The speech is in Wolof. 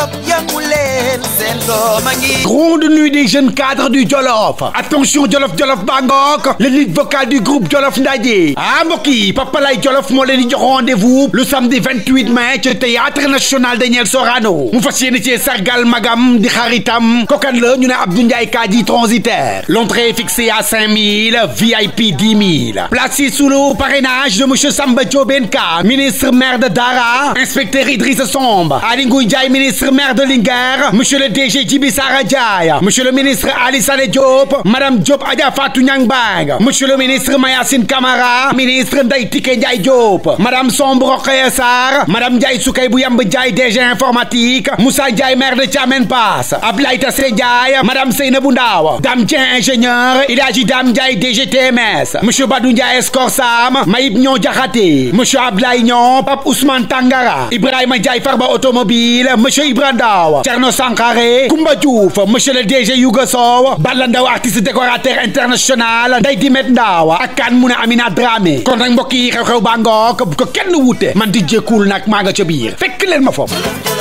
Jolof yanguleen seen doom a ngi. Grande nuit des jeunes cadres du Jolof. Attention Jolof Bangok, le lead vocal du groupe Jolof Ndaje. Ah mbokk yi Papa Lay Jolof moo leen di jox rendez-vous le samedi 28 mai ci théâtre national Daniel Sorano. mu fas yéene ci sargal magam di xaritam kokan la ñu ne Abdou Ndiaye Kadi transitaire. L'entrée est fixée à 5000, VIP 10 000. Placé sous le parrainage de monsieur Samba Diobenka, ministre maire de Dara, inspecteur Idrissa Somb, Ali Ngouille Ndiaye, ministre maire de Linguère, monsieur le DG Djibi Sara Ndiaye, monsieur le ministre Ali Saleh Diop, madame Diop Adja Fatou Niang Bang, monsieur le ministre Mayacine Camara, ministre Ndeye Tické Ndiaye Diop, madame Somb Rokhaya Sarr, madame Ndiaye Soukaybou Yamb Ndiaye DG informatique, Moussa Ndiaye maire de Thiamène Pass, Ablaye Tassé Ndiaye, madame Seynabou Ndaw, Dame Dieng ingénieur, El Hadji Dame Ndiaye DG TMS, monsieur Badou Ndiaye Escorsam, Maïb Nion Diakhaté, monsieur Ablaye Nion, Pape Ousmane Tangara, Ibrahima Ndiaye Farba automobile, monsieur Ibra Ndaw, Thierno Sankharé, Koumba Diouf, monsieur le DG Youga Sow, Balla Ndaw artiste décorateur international, Ndeye Dimet Ndaw ak kan mu ne Amina Dramé. Kon nag mbokk yi xew-xew baa ngoog bu ko kenn wuute man di jékkuul nag maa nga ca biir fekk leen ma foofu.